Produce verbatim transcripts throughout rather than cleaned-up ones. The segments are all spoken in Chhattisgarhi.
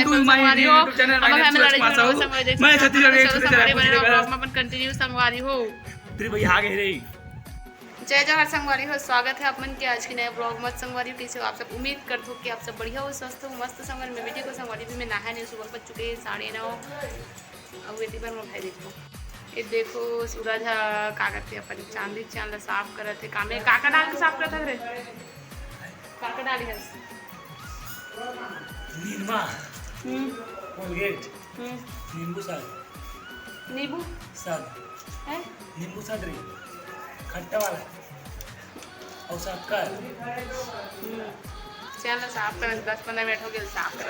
To my संगवारी हो, YouTube channel, my name is Suresh पासा हूँ। मैं छत्तीसगढ़ के छोटे से रायपुर जिले का। Vlog में अपन continue संगवारी हो। तेरे भैया आ गए रे। जय जोहार संगवारी हो, स्वागत है आप मन के आज के नए vlog में। संगवारी हो, कैसे हो आप सब? उम्मीद करत हो कि आप सब बढ़िया हो, स्वस्थ हो, मस्त। संगवारी मैं भी ठीक हूँ। संगवारी भी मैं नहाए नहीं, सुबह बज चुके हैं साढ़े नौ। अब ये बार मैं भाई देखो, ये देखो सूरज हा का करते, अपन चांदी चांद ला साफ करत है। कामे काका डाल के साफ करत है रे, काका डाली है। निरमा। हम्म। कोलगेट। हम्म। नींबू साग। नींबू? साग। हैं? नींबू साग रे। खट्टा वाला। और शक्कर। हम्म। चल, साफ कर, दस पन्द्रह मिनट हो गए साफ कर।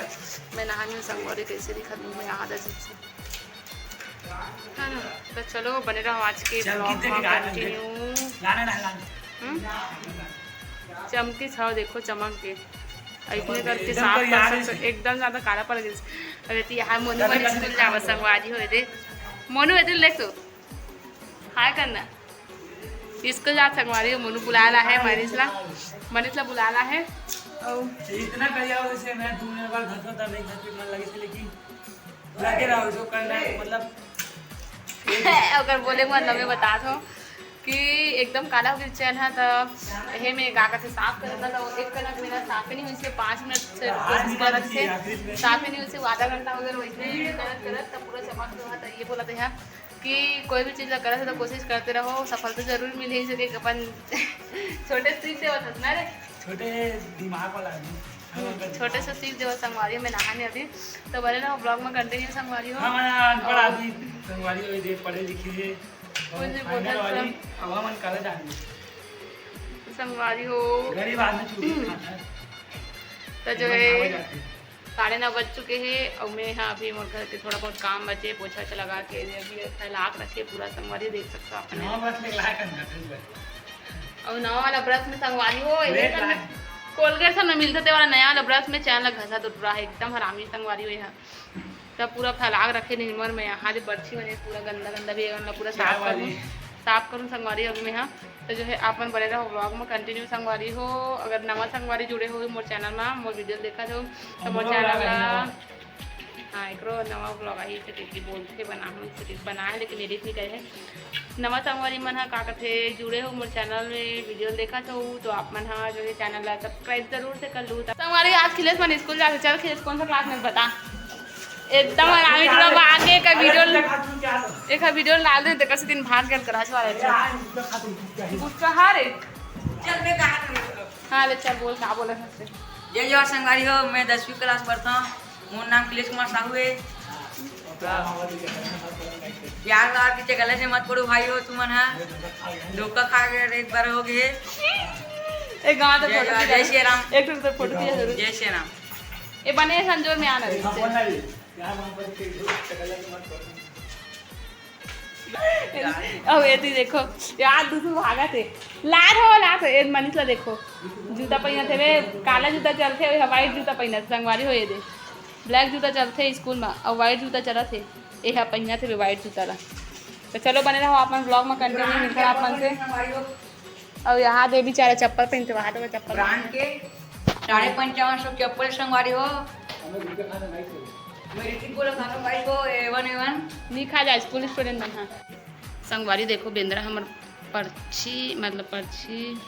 मैं नहानी हूँ, संगवारी कैसे दिखत हूँ मैं, आधा अजीब से। है ना? तो चलो, बने रहो आज के चमकी vlog देख में, गाल में continue। लाना ना, लाना। हम्म? चमकी छाओ, देखो चमक के। ऐसने करके एकदम साफ कर सकते हो। एकदम ज्यादा काला पड़ गया। अबे तो यहाँ मोनू मन स्कूल जावा संगवारी हो दे। मोनू इधर देख तो। हाय करना। स्कूल जा संगवारी हो, मोनू बुलाला है मनीष ला। मनीष ला बुलाला है। और इतना करिया हो जैसे मैं दो मिनट बाद घर का नहीं घर पे मन लगे थे, लेकिन लगे रहो जो करना है, मतलब ओकर बोले मन लगे बता दो। कि एकदम काला हो गया चैन है, तो हे में का कहते साफ करत था, तो एक कनक मेरा साफ ही नहीं हुई, से पाँच मिनट से कोशिश करत थे, साफ ही नहीं हुई, से आधा घंटा हो गया, वैसे ही करत करत तब पूरा चमक गया। तो ये बोलत है कि कोई भी चीज़ ला करत है तो कोशिश करते रहो, सफलता जरूर मिले। इसे देख अपन छोटे सीख से बता ना रे, छोटे दिमाग वाला आदमी। हम्म, छोटे से सीख देवत संगवारी हो, मैं नहाने अभी, तो बने रहो vlog में continue संगवारी हो। हाँ, मैं अनपढ़ और आदमी संगवारी हो, ये पढ़े लिखे है। कुछ भी बोलत वाली, सब। अब हमन काला जान संगवारी हो। गरीब आदमी छुट्टी खाता है। तो जो एकदम है, खावे जाते हैं। साढ़े नौ बज चुके हैं और मैं यहाँ अभी मोर घर के थोड़ा बहुत काम बचे, पोछा वोछा लगा के अभी फैला के रखे पूरा संगवारी देख सकते हो आपने। नवा ब्रश लेके लाया कर ना, ठीक है। और नवा वाला ब्रश में संगवारी हो, ये लेके लाया। कोलगेट सब में मिलता ते वाला नया वाला ब्रश में चैन लग घसा तो पूरा है, एकदम हरामी संगवारी हो यहाँ। तब पूरा फैला के रखे निमर में, यहाँ दे बर्छी बने पूरा गंदा गंदा भी है, मतलब पूरा क्या साफ वाली? करूँ, साफ करूँ संगवारी अभी मैं यहाँ। तो जो है आप मन बने रहो vlog में continue संगवारी हो। अगर नवा संगवारी जुड़े हो मोर चैनल में, मोर वीडियो देखा हो तो मोर हम लोग चैनल आ गए ला नवा। हाँ, एकरो नवा vlog आई, इसे टिकी बोलथे, बना हूँ, इसे टिकी बना है, लेकिन edit नहीं करे है। नवा संगवारी मन हा का कथे, जुड़े हो मोर चैनल में, वीडियो देखत हो, तो आप मन हा जो है चैनल ला subscribe जरूर से कर लू। संगवारी, आज खिलेश मन स्कूल जाके, चल खिलेश, कौन सा क्लास में बता, एकदम हरामी टूरा बा, आके एक वीडियो, एक वीडियो डाल दे, तेकर से दिन भाग गया क्लास वाले। गुस्सा हा रे। हाँ ले चल, बोल, का बोले हंस से? जय जोहार संगवारी हो, मैं दसवीं क्लास पढ़ता हूँ। मोर नाम किलेश कुमार साहू हे। प्यार व्यार के चक्कर से मत पड़ो भाई हो तुमन हा। धोखा खा के एक बार हो गए। एक गाँव तो जय फोटो जय खींचा। श्री राम। एक ठो तो फोटो खींचा जरूर। जय श्री राम। ए बने संजोर में आना रे। अब ये ती देखो, यार दूसरा भागा थे। लार हो, लार हो, ए मनीष ला देखो। जूता पहिना थे बे, काला जूता चलथे, ओहा white जूता पहिना थे, संगवारी हो ये दे। Black जूता चलथे स्कूल में, और white जूता चलत हे। एहा पहिना थे बे white जूता ला। तो चलो बने रहो आप मन vlog में, continue मिलता है आप मन से। और यहाँ दे बेचारा चप्पल पहनते, वहाँ तो चप्पल ब्रांड के साढ़े पंचावन सौ चप्पल संगवारी हो। मैं ऋतिक बोला खाना भाई को एवन एवन। नहीं खा जाए, स्कूल स्टूडेंट मन हा। संगवारी देखो, बेंदरा हमर परछी, मतलब परछी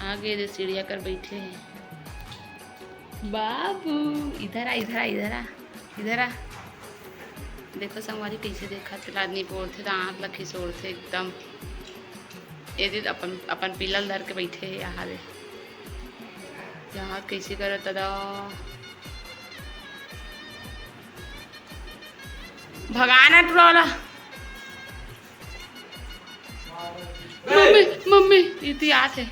आगे दे सीढ़िया कर बैठे हैं। बाबू, इधर आ, इधर आ, इधर आ, इधर आ। देखो संगवारी कैसे देखत हे, आदमी बोलथे त आँख ला खिसोड़थे एकदम। ये दे अपन, अपन पिला ल धर के बैठे हे, यहाँ दे। यहाँ कैसे करत दादा। भगाना टुरा वाला। मम्मी, मम्मी, इति आत हे।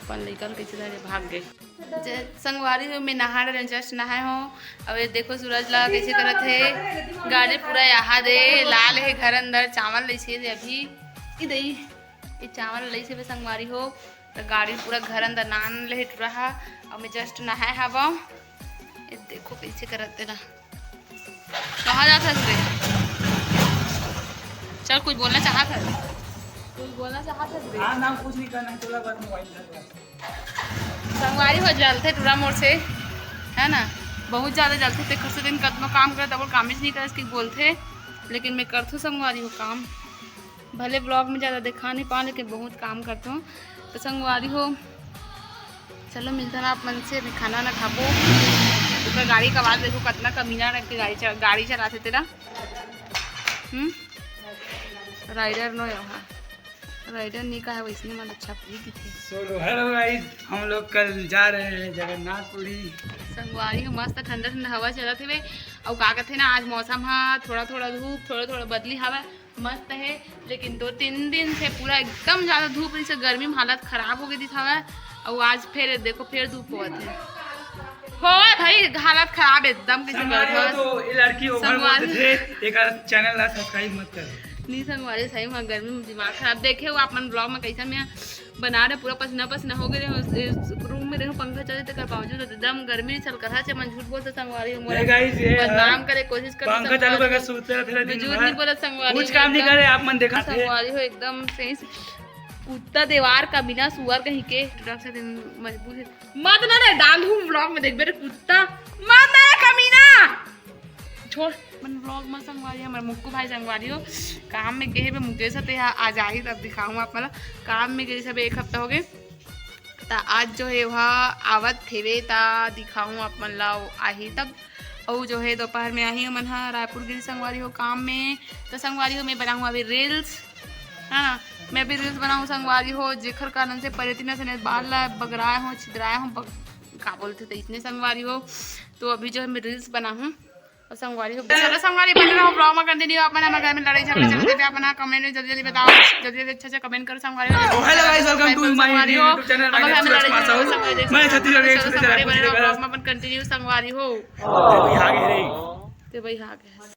अपन लइका ल कइसे धरे, भाग गे। ज-, संगवारी हो, मैं नहा डरे, just नहाए हो। अब ये देखो सूरज ला कइसे करत हे। गाड़ी पूरा यहाँ दे लाल हे, घर अंदर चावल लइसे दे अभी। ई दई, ये चावल लइसे बे संगवारी हो। त गाड़ी पूरा घर अंदर नान ले टुरा हा। अब मैं just नहाए हवं। ये देखो कइसे करत हे ना। कहाँ जात हस रे? चल, कुछ बोलना चाहत हस? कुछ बोलना चाहत हस रे? हाँ, ना, कुछ नहीं करना है, चला बस मोबाइल धर ले। संगवारी हो, जलथे टूरा मोर से, है ना, बहुत ज्यादा जलथे। तेखर से दिन कतनो काम करे तब कामेच नहीं करे कि बोलथे, लेकिन मैं करथो संगवारी हो काम। भले ब्लॉग में ज्यादा दिखा नहीं पाऊँ, लेकिन बहुत काम करथो। तो संगवारी हो, चलो मिलथन आप मन से, अभी खाना ना खाबो। ऊपर गाड़ी का आवाज देखो, कतना कमीना रख के गाड़ी चला, गाड़ी चलाथे तेला। हम्म, राइडर नो यहाँ। राइडर नहीं कहा, वैसने मन अच्छा फ्री की थे। So hello guys, हम लोग कल जा रहे हैं जगन्नाथपुरी। संगवारी हो, मस्त ठंडा ठंडा हवा चलत हवे। अउ का कथे ना, आज मौसम हा थोड़ा थोड़ा धूप, थोड़ा थोड़ा बदली हवा, मस्त है। लेकिन दो तीन दिन से पूरा एकदम ज्यादा धूप रही से गर्मी में हालत खराब हो गई दिखावा। अउ आज फिर देखो, फिर धूप होत है। होए भाई, हालत खराब एकदम, किसी संगवारी हो गर्मी तो ये लड़की ओवर संगवारी बोलते थे, एक चैनल ला सब्सक्राइब मत कर। नहीं संगवारी, सही में गर्मी में दिमाग खराब। देखे हो आप मन ब्लॉग में कैसा मैं बना रहे, पूरा पसीना पसीना हो गए रहे, रूम में रहे, पंखा चले, तेकर बावजूद एकदम गर्मी चल कर है। मन झूठ बोलते संगवारी हो, मोला नहीं guys, ये बदनाम करे कोशिश करते पंखा चालू संगवारी करके हो। सूते रहे, मैं दिन झूठ भर नहीं बोलत संगवारी कुछ हो, काम नहीं एकदम करे, आप मन देखा थे। संगवारी हो एकदम सही से। कुत्ता देवार का बिना सुअर कहीं के, टुटक से दिन मजबूर है। मत ना रे, डालू ब्लॉग में देखबे रे कुत्ता। मत ना रे कमीना। छोड़, मन ब्लॉग में संगवारी, हमर मुक्कू भाई संगवारी हो, काम में गए बे मुकेश, ते आ जाही तब दिखाऊँ आप मन ला। काम में गए सब एक हफ्ता हो गए, त आज जो है वह आवत हेवे, त दिखाऊँ आप मन ला, आही तब। अउ जो है दोपहर में आही हमन हा रायपुर गिरी संगवारी हो काम में। त संगवारी हो, मैं बनाऊँ अभी रील्स, हाँ, मैं अभी रील्स बनाऊँ संगवारी हो, जेखर कारण से परेतिना से बाल ला बगराए हो, छिदराए हो, बग-, का बोलते थे इतने संगवारी हो। तो अभी जो है मैं रील्स बनाऊँ और संगवारी हो, चलो संगवारी बने रहो ब्लॉग में, कंटिन्यू। अपन हमारे घर में लड़ाई झगड़ा चलते थे, अपना कमेंट में जल्दी जल्दी बताओ, जल्दी जल्दी अच्छा अच्छा कमेंट करो संगवारी हो। Oh, hello guys, welcome to my संगवारी हो, YouTube channel। My name is Suresh मासाऊ। मैं छत्तीसगढ़ के छोटे से रायपुर जिले का ब्लॉग में अपन कंटिन्यू संगवारी हो। तो भाई आ गए रे। तो भाई आ गए।